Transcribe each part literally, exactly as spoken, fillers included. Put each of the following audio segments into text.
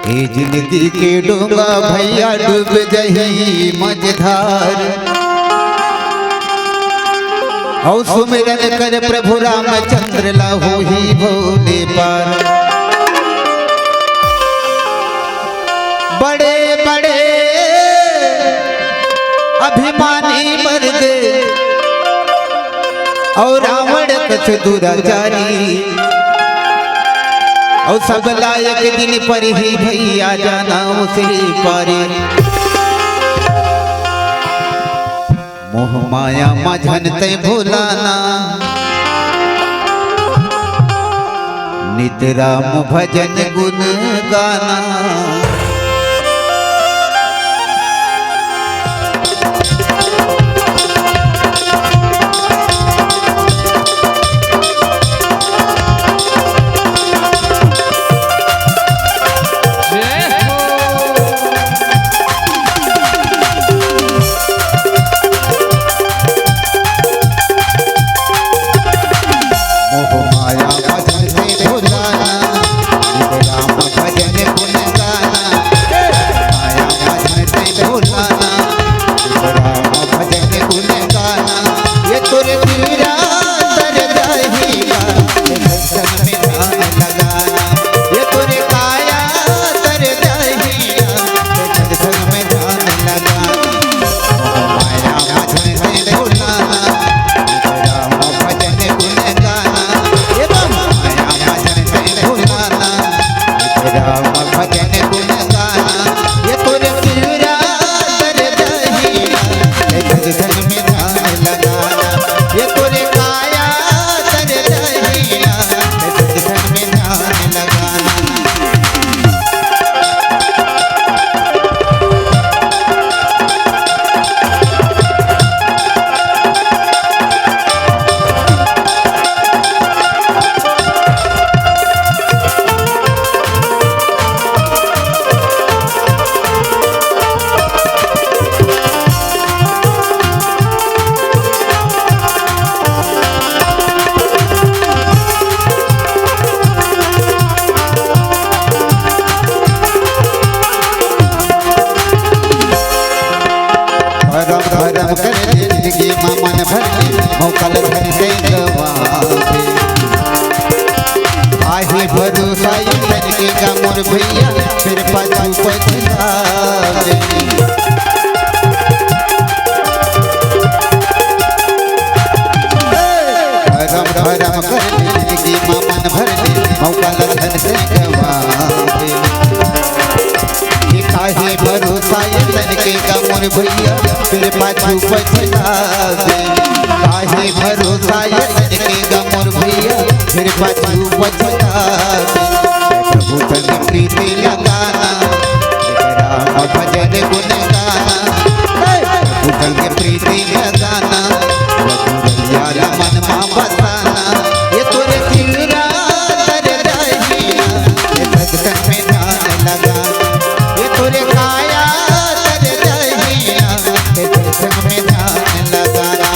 ए जिंदगी के डोंगा भैया डूब जही मझधार। अउ सुमिरन कर प्रभु रामचंद्र ला होही भोले पार। बड़े बड़े अभिमानी मर गे अउ रावण कछु दुराचारी। अउ सब ला एक दिन परही भैया जाना ओसरे पारी। मोह माया मा झन तैं भुलाना, नित राम भजन गुन गाना। मोह माया मदन से भुलाना, राम भजन गुन गाना। माया मदन से भुलाना, राम भजन गुन गाना। ये तोरे पीरा तर जाही, संग में ध्यान लगाना। ये तोरे काया तर जाही, संग में ध्यान लगाना। माया मदन से भुलाना, राम भजन गुन गाना। ये माया मदन से भुलाना, राम भजन गुन गाना। ये तोरे पीरा तर जाही, संग में ध्यान लगाना। ये तोरे काया तर जाही, संग में ध्यान लगाना। भरम भरम कर जिंदगी मा मन भर ले, मौका ल धन के गवावे। आहे भरोसा ये तन के का मोर भैया, फिर पाछू पछतावे। भरम भरम कर ले जिंदगी मा मन भर ले, मौका ल धन से गवावे। ये काहे भरोसा ये तन के का मोर भैया, फिर पाछू पछतावे। काहे भरोसा ये तन के का मोर भैया, फिर पाछू पछतावे। प्रभु संग प्रीति लगाना, राम भजन गुन गाना। प्रभु संग प्रीति लगाना, रघुरैया ला मन मा बसाना। ये तोरे पीरा तर जाही, ये भगतन में ध्यान लगाना। ये तोरे काया तर जाही, ये भगतन में ध्यान लगाना।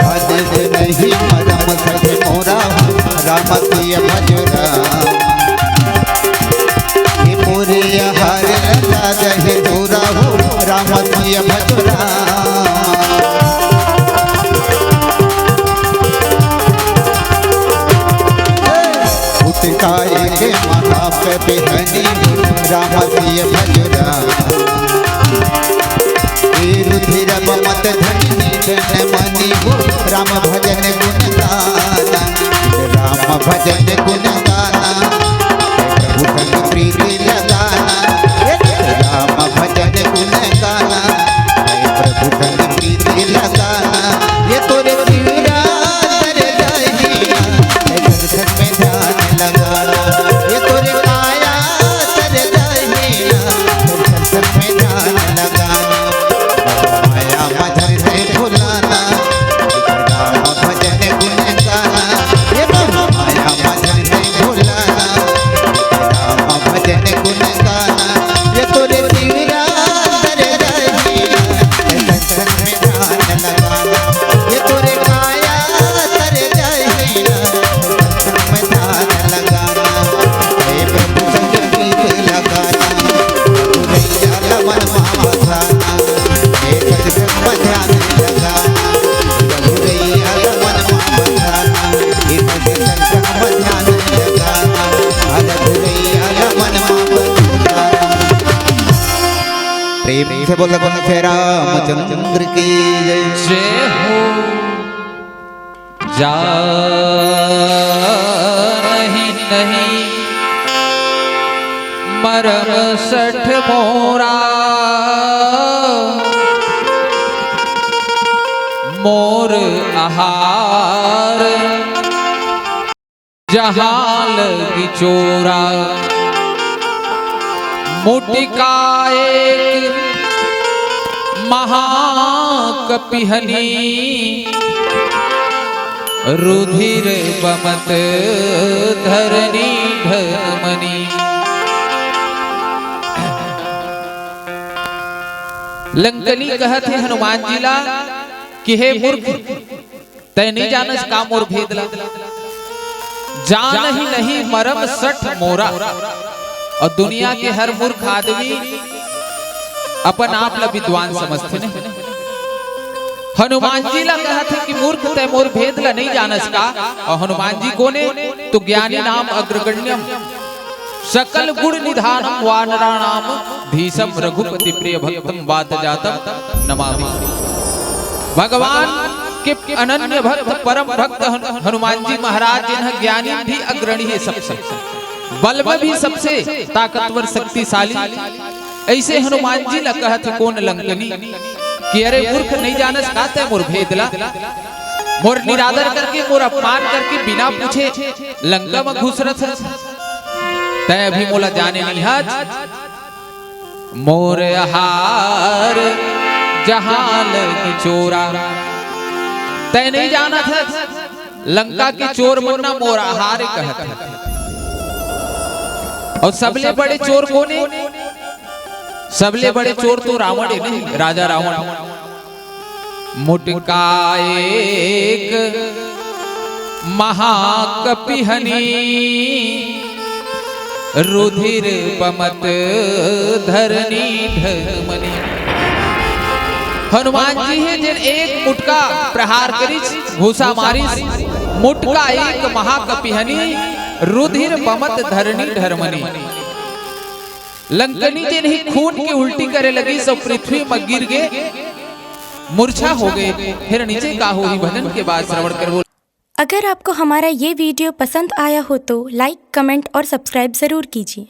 भजन नहीं मरम सके मोरा, राम सिय भज राम। ये मोरे हर लता गहे तोरा हो, राम सिय भज राम। उठकाए के महाप बिहनी, राम सिय भज राम। ए रुधिर मत धनी निधन मनी हो, राम भजन गुन गाना। राम भजन गुन गाना, प्रभु संग प्रीति लगाना। राम भजन गुन गाना, प्रभु संग प्रीति लगाना। ये तोरे पीरा तर जाही, दर्शन में ध्यान लगाना। ये तोरे थे बोल कुंथे रामचंद्र की जय। जय हो। जानहि नहीं मरम सठ मोरा, मोर आहार जहाँ लगी चोरा। मुटिका एक महाकपिहनी, रुधिर बमत धरनी ढमनी। लंकनी कहत हे हनुमान जी ला कि हे मूर्ख, तैं नइ जानस का मोर भेद ला? जानहि नहीं मरम सठ मोरा। अउ दुनिया के हर मूर्ख आदमी अपन आप ला विद्वान समझथे नहीं। हनुमान जी ला कहत हे कि मूर्ख, तैं मोर भेद ला नइ जानस का? अउ हनुमान जी कोन ए? तो ज्ञानी नाम अग्रगण्यम सकल गुण निधानम वानराणाम धीशम रघुपति प्रिय भक्तम वात जातम नमामि। भगवान के अनन्य भक्त, परम भक्त हन-, हनुमान जी महाराज, जिन्ह ज्ञानी भी अग्रणी हे सबसे, बल में भी सबसे ताकतवर, शक्तिशाली। ऐसे हनुमान जी ला कहत हे कोन लंकनी कि अरे मूर्ख, नइ जानस का तैं मोर भेद ला? मोर निरादर करके, मोर अपमान करके, बिना पूछे लंका में घुसरत हस। तैं अभी मोला जाने नइ हस। मोर आहार जहाँ लगी चोरा। तैं नइ जानत हस, लंका के चोर मन ला मोर आहार कहत हे। अउ सबले बड़े चोर कोन ए? सबले बड़े चोर तो रावण ए नहीं, राजा रावण। मुटिका एक महाकपिहनी, रुधिर बमत धरनी ढमनी। हनुमान जी हे, जेन एक मुटका प्रहार करिस, घूसा मारिस, मुटका एक महाकपिहनी, रुधिर बमत धरनी ढमनी। लंकनी जेन ही खून के उल्टी करे लगिस अउ पृथ्वी म गिर गे, मूर्छा हो गे। फेर नीचे का होही, भजन के बाद श्रवण करबो। अगर आपको हमारा ये वीडियो पसंद आया हो तो लाइक, कमेंट और सब्सक्राइब ज़रूर कीजिए।